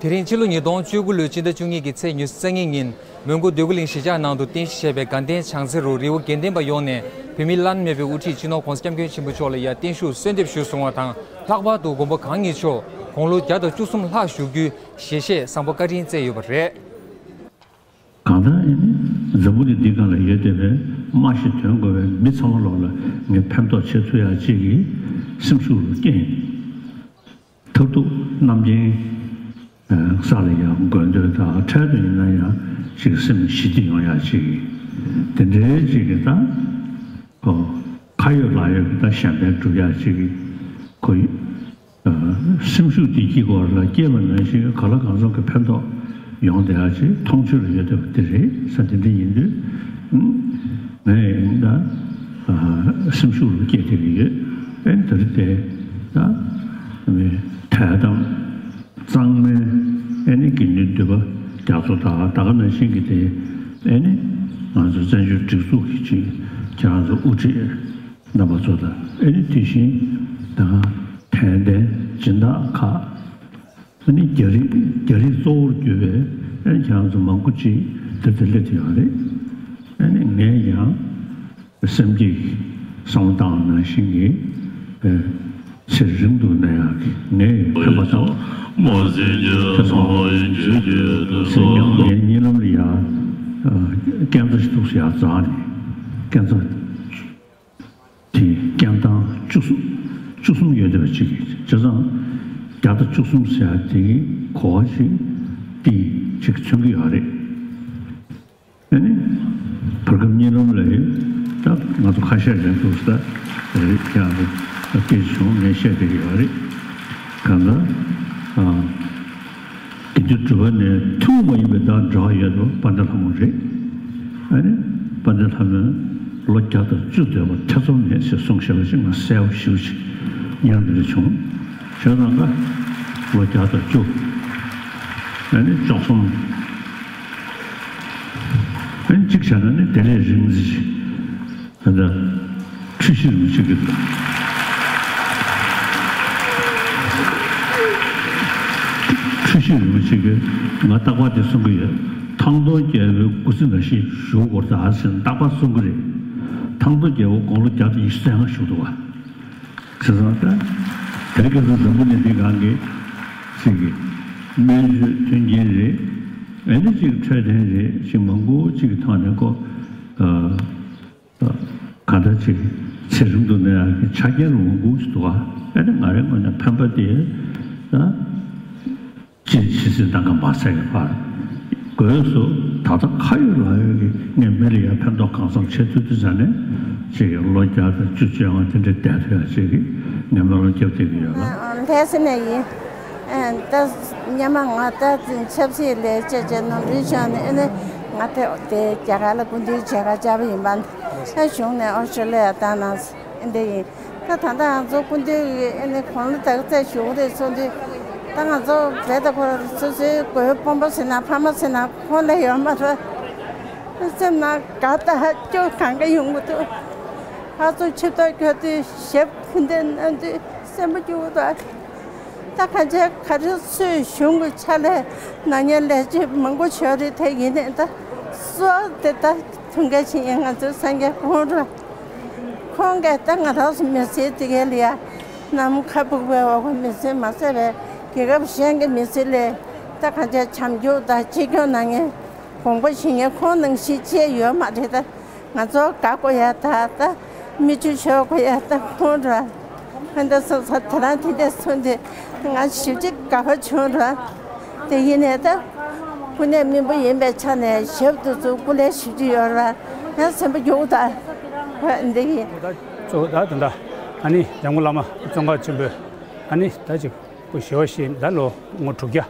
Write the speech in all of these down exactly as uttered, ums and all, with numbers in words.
དེ་རིང་ཕྱི་ལོ་ཉིས་སྟོང་བཅུ་དགུ་ལོའི་སྤྱི་ཟླ་བཅུ་གཉིས་ཀྱི་ཚེས་ཉི་ཤུ་རྩ་གཉིས་ཉིན་མོན་གྷོ་འདོད་རྒུ་གླིང་གཞིས་ཆགས་ནང་དུ་རྟེན་གཞི་བྱས་པའི་དགའ་ལྡན་བྱང་རྩེ་རུ་རི་བོ་དགེ་ལྡན་པ་ཡོངས་ནས་བོད་མིའི་བླ་ན་མེད་པའི་དབུ་ཁྲིད་སྤྱི་ནོར་༸གོང་ས་༸སྐྱབས་མགོན་ཆེན་པོ་མཆོག་ལ་ཡང་བརྟན་བཞུགས་གསོལ་འདེབས་ཞུས་སོང་བ་དང་། ལྷག་པར་དུ་མགོན་པོ་གང་ཉིད་མཆོག་དགུང་ལོ་བརྒྱ་དང་བཅུ་གསུམ་ལྷག་བཞུགས་རྒྱུའི་ཞལ་བཞེས་བཟང་པོ་བཀའ་དྲིན་སྩལ་ཡོད་པ་རེད། གང་ལྟར་ཨེ་ནི་འཛམ་བུ་གླིང་འདི་སྒང་ལ་ཡོད་བསྡད་པའི་སྨྲ་ཤེས་དོན་གོ་བའི་མི་ཚང་མ་ལོག་ལ་ངས་ཕན་ཐོགས་བྱེད་ཐུབ་ཡག་ཅིག་གི་སེམས་ཤུགས་རུ་སྐྱེས། མཐར་ཐུག་རྣམ་མཁྱེན་ས་ལ་ཡང་དགོས་འདོད་དང་འཕྲལ་དུ་ཡིན་ན་ཡང་ཅིག་སེམས་ཞི་བདེ་ཡོང་ཡག་ཅིག་གི་དེ་འདྲའི་ཅིག་གི་ད། ཁོ་ཁ་ཡོད་ལག་ཡོད་ཀྱི་ད་གཞན་ཕན་སྒྲུབ་ཡག་ཅིག་གི་ཁོ་ཡོད། སེམས་ཤུགས་དེ་སྐྱེ་དགོས་ལ་སྐྱེས་པ་ནང་བཞིན་ག་ལ་གང་འཚམ་གྱི་ཕན་ཐོགས་ཡོང་བསྡད་ཡག་ཅིག་མཐོང་ཆོས་ལ་ཡོད་བསྡད་པ་དེ་རེད་ས། དེ་འདྲ་ཡིན་དུས་ངས་ད་སེམས་ཤུགས་ལ་སྐྱེས་བསྡད་ཀྱི་ཡོད། ཨེ་དེ་རེད་དེ་ད་མི་དད་དམ། གཙང་མའི་ཨེ་ནི་དགེ་འདུན་འདུས་པ་རྒྱ་མཚོ་དང་ད་ག་ནང་བཞིན་གྱི་དེ་ཨེ་ནི་ང་ཚོ་བཙན་བྱོལ་སྒྲིག་འཛུགས་ཀྱི་ཅིག་ཁྱེད་རང་ཚོ་དབུ་ཁྲིད་རྣམ་པ་ཚོ་དང་ཨེ་ནི་དེ་བཞིན་ད་དད་ལྡན་སྦྱིན་བདག་ཁག་ཨེ་ནི་རྒྱ་རིགས་རྒྱ་རིགས་གཙོ་བོར་གྱུར་པའི་ཨེ་ནི་ཁྱེད་རང་ཚོ་མང་པོ་ཅིག་དེ་དེ་སླེབས་ཡོད་རེད། ཨེ་ནི་ངས་ཀྱང་སེམས་ཀྱི་བསམ་བློ་བཏང་ནང་བཞིན་གྱི་ཚེ་རིང་དུ་གནས་ཡག་གི་ངས་ཕན་པ་དང་། མ་ཟིན་རྒྱུ་ཐེ་ཚོམ་མ་ཡིན་རྒྱུ་རྒྱུད་དུ་སེམས་ཉམས་ངའི་གཉིད་ལམ་ལ་ཡ་སྐས་འཛེག་ཞིག་ཐུགས་སུ་ཡ་འཛག་ནས་སྐས་འཛེག་དེ་སྐས་ཐང་བཅུ་གསུམ་བཅུ་གསུམ་ཡོད་བསྡད་པ་ཅིག་གི་བྱས་ཙང་བརྒྱ་དང་བཅུ་གསུམ་ཟེར་ཡ་དེ་གི་གོ་བ་ཞིག་དེ་ཅིག་མཚོན་གྱི་ཡོད་རེད། ཨ་ནི། བར་སྐབས་གཉིད་ལམ་ལ་ཡིན། ད་ང་ཚོ་ཁ་ཤས་ལེན་ཐུབ་ས་རེད་ཀྱང་རེད། སྐད་ཆ་བྱུང་ངས་བཤད་བསྡད་ཀྱི་ཡོད་རེད། གང་ལྟར། ཨ། དགེ་འདུན་གྲུབ་པ་ནས་ཐུན་མོང་མ་ཡིན་པའི་བདག་འབྲེལ་བ་ཡོད་པ་དཔལ་ལྡན་ལྷ་མོ་རེད། ཨ་ནི། དཔལ་ལྡན་ལྷ་མོས་ལོ་བརྒྱ་དང་བཅུ་སྡོད་པར་ཐེ་ཚོམ་མེད་ཅེས་གསུངས་བཞག་པ་ཞིག་ང་གསལ་པོ་ཞེ་པོ་ཅིག་ཉར་འདི་འདྲ་བྱུང་། བྱས་ཙང་ཀ་ལོ་བརྒྱ་དང་བཅུ། ཨ་ནི་བཅུ་གསུམ། ཨ་ནི་གཅིག་བྱས་ན་ནི་དེ་ལས་རིང་ཙམ་ཞིག་ད་ལྟ་འཁྲུལ་ཞིག་རིན་པོ་ཆེ་གི་འཁྲུལ་ཞིག་རིན་པོ་ཆེ་གི་ང་རྟག་པར་དེ་གསུང་གི་ཡོད། ཐང་སྟོང་རྒྱལ་པོའི་སྐུ་ཚེ་ནང་བཞིན་བཞུགས་དགོས་ད་ཟེར་ནས་རྟག་པར་གསུང་གི་རེད། ཐང་སྟོང་རྒྱལ་པོ་དགུང་ལོ་བརྒྱ་དང་ཉི་ཤུ་རྩ་ལྔ་བཞུགས་འདུག་བ། བྱས་ཙང་ད་དེ་རིང་ཁ་སང་འཛམ་བུ་གླིང་འདི་སྒང་གི་ཅིག་གི་སྨན་བཅོས་མཐུན་རྐྱེན་རེད། ཨེ་ནི་ཅིག་འཕྲོད་བསྟེན་རེད་ཅིག་མང་པོ་ཅིག་གི་ཐོག་ནས་ཀོ། གང་ལྟར་ཅིག་ཚེ་རིང་དུ་གནས་ཡག་གི་ཆ་རྐྱེན་མང་པོ་ཞིག་འདུག་ག་ཨེ་ནི་ང་རའི་ངོས་ནས་ཕན་པ་དེ་ད་ཅིག་ཇི་སྲིད་ནམ་མཁའ་མ་ཟད་ཀྱི་བར་དགོས་སུ་ད་ལྟ་ཁ་ཡོད་ལག་ཡོད་ཀྱི་ངས་མི་ལ་ཡང་ཕན་ཐོགས་གང་འཚམ་བྱེད་ཐུབ་དུས་ཙང་ནས་ཅིག་ལོ་བརྒྱ་དང་བཅུ་བཅོ་ལྔ་དེ་འདྲའི་བསྡད་ཐུབ་ཡག་ཅིག་གི་ངས་སྨོན་ལམ་བརྒྱབ་བསྡད་ཀྱི་ཡོད་ལགས། ལྷ་ས་ནས་ཡིན། ད་སྔོན་མ་ང་ད་ཆབ་སྲིད་ལས་བྱེད་བྱས་ནོར་འཁྲུལ་བྱུང་ནས་ཨ་ནི་ང་ད་དེ་རྒྱ་གར་ལ་སྐུ་མདུན་མཇལ་ཁ་བཅར་བ་ཡིན་པ། ད་གཞུང་ནས་ཨོ་སི་ཀྲོ་ལི་ཡ་བཏང་གནང་ཨ་འདི་ཡིན། ད་ད་ལྟ་ང་ཚོ་སྐུ་མདུན་གྱི་ཨ་ནི་དགུང་ལོ་དག་ཚད་བཞུགས་རེད་ཚོ་འདི། ད་ང་ཚོ་བོད་དང་ཁོ་སོ་སོའི་གོས་དཔོན་པོ་ཟེར་ན་ཕ་མ་ཟེར་ན་ཁོང་ལས་ཡོད་མ་རེད། སེམས་ནང་དགའ་ད་སྐྱོ་གང་ག་ཡོང་གི་འདུག་ཕར་ཚུར་ཆིབས་ཐོག་བསྐྱོད་དུས་ཞབས་འཁུར་འདེགས་གནང་དུས་སེམས་པ་སྐྱོ་གི་འདུག་ད་གང་བྱས་ག་རེ་ཚོས་གཞུང་གི་ཕྱག་ལས་གནང་མཁན་ལས་བྱེད་མང་པོ་བྱུང་རེད་དེ་ཡིན་ནའི་ད་གསོལ་བ་དེ་ད་དུང་ག་ཕྱིན་ཡང་ང་ཚོའི་སངས་རྒྱས་དགོངས་ར། ཁོང་གིས་ད་ང་རང་ཚོ་མི་ཚེ་འདི་གའི་ལ་ཡ་ནམ་མཁའ་སྤུབས་པའི་འོག་གི་མི་ཚེ་མ་ཟད་པའི་རྒྱལ་ཁབ་གཞན་གྱི་མི་ཚེ་ལས་ད་གང་བྱས་བྱམས་སྐྱོང་དང་གཅེས་སྐྱོང་གནང་མཁན་དགོངས་པ་བཞེས་མཁན་ཁོང་ནང་བཞིན་ཅི་ཡང་ཡོད་མ་རེད་ད། ང་ཚོ་དགའ་དགོས་ཡ་ད་ད་མིག་ཆུ་ཤོར་དགོས་ཡ་ད་ཁོང་ར། ཧན་ད་སོང་ས་དེ་རང་དེ་འདྲས་སོང་དུས་ང་ཞེ་པོ་ཅིག་དགའ་པོ་བྱུང་ར། དེ་ཡིན་ནའི་ད་ཀུན་ནས་སྨིན་པོ་ཡིན་པའི་ཆ་ནས་ཞབས་ཏོག་ཚོ་སྐུ་ལས་ཞེ་པོ་ཅིག་ཡོད་ར། ཡང་སེམས་པ་སྐྱོ་ད། འདི་ཡིན། གཙོ་བོ་ད་ད་ད་ཨ་ནི་འཇམ་མགོན་བླ་མ་ཙོང་ཁ་ཆེན་པོས་ཨ་ནི་ད་ཅིག་སྐུ་ཞེ་པོ་ཞིག་ད་ལོ་ངོ་དྲུག་བརྒྱ་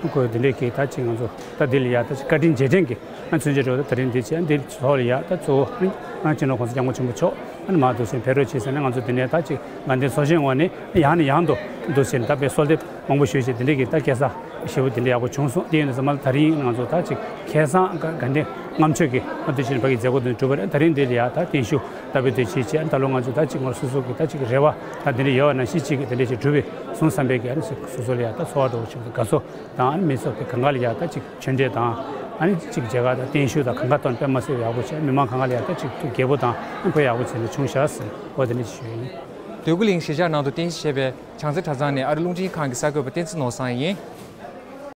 སྐུ་འདི་འདྲའི་གི་ད་ཅིག་ང་ཚོ་ད་འདི་ལ་ཡ་ད་ཅིག་བཀའ་དྲིན་རྗེས་དྲན་གྱི་ཨ་མཚོན་བྱེད་འགྲོ་ད་དེ་རིང་འདི་བྱས་འདི་ཚོ་ལ་ཡ་ད་གཙོ་བོ་ཨ་ནི་ང་སྤྱི་ནོར་༸གོང་ས་༸སྐྱབས་མགོན་ཆེན་པོ་མཆོག་ཨ་ནི་མར་འདུག་སེ་ཕེབས་རོགས་བྱེད་ཟེར་ནས་ང་ཚོ་འདི་ནས་ད་ཅིག་དགའ་ལྡན་ཚོགས་ཆེན་འོག་ནས་ཡང་ནས་ཡང་དུ་འདུག་སེ་ད་དཔེ་གསོལ་འདེབས་མང་པོ་ཞུས་བྱས་འདི་འདྲའི་གི་ད་སྐལ་བཟང་ ཞེ་པོ་དེ་འདྲ་ཡག་པོ་བྱུང་སོང་། དེ་ཡིན་དུས་ཙམ་པ་ལ་ད་རིང་ང་ཚོ་ད་ཅིག་ཁ་སང་དགའ་ལྡན་ལྔ་མཆོད་ཀྱི་ཨ་དེ་བཞིན་ཕ་གི་མཛད་སྒོ་དེ་གྲུབ་པ་རེད། ད་རིང་འདི་ལ་ཡ་ད་བརྟན་བཞུགས་ལྟ་བུ་དེ་བྱེད་བྱས། ད་ལོ་ང་ཚོ་ད་ཅིག་ང་སོ་སོ་གི་ད་ཅིག་རེ་བ་ད་དེ་འདྲ་ཡོད་པ་ནང་བཞིན་ཅིག་དེ་འདྲ་ཅིག་གྲུབ་པའི་སོང་བསམ་པའི་གི་ཨ་ནི་སོ་སོ་ལ་ཡ་ད་ཚོར་བ་འདྲ་བོ་ཅིག་དགའ་ཚོར་དང་། ཨ་ནི་མི་ཚོ་གི་གང་ག་ལ་ཡ་ད་ཅིག་ཆོས་འབྲེལ་དང་ཨ་ནི་ཅིག་མཇལ་ཁ་དང་བརྟན་བཞུགས་དང་གང་ག་གཏོང་དཔེ་མ་སྲིད་པ་ཡག་པོ་བྱས། མི་མང་གང་ག་ལ་ཡ་ད་ཅིག་ཐུགས་དགྱེས་པོ་དང་ཨ་ནི་དཔེ་ཡག་པོ་བྱས་ནས་བྱུང་ཤག་ཟེར་འོ་དེ་འདྲ་ཞུ་ཡིན། འདོད་རྒུ་གླིང་གཞིས་ཆགས་ནང་དུ་རྟེན་གཞི་བྱས་པའི་བྱང་རྩེ་གྲྭ་ཚང་ནས་ཨ་རི་རླུང་འཕྲིན་ཁང་གི་གསར་འགོད་པ་བསྟན་འཛིན་ནོར་བཟང་ཡིན།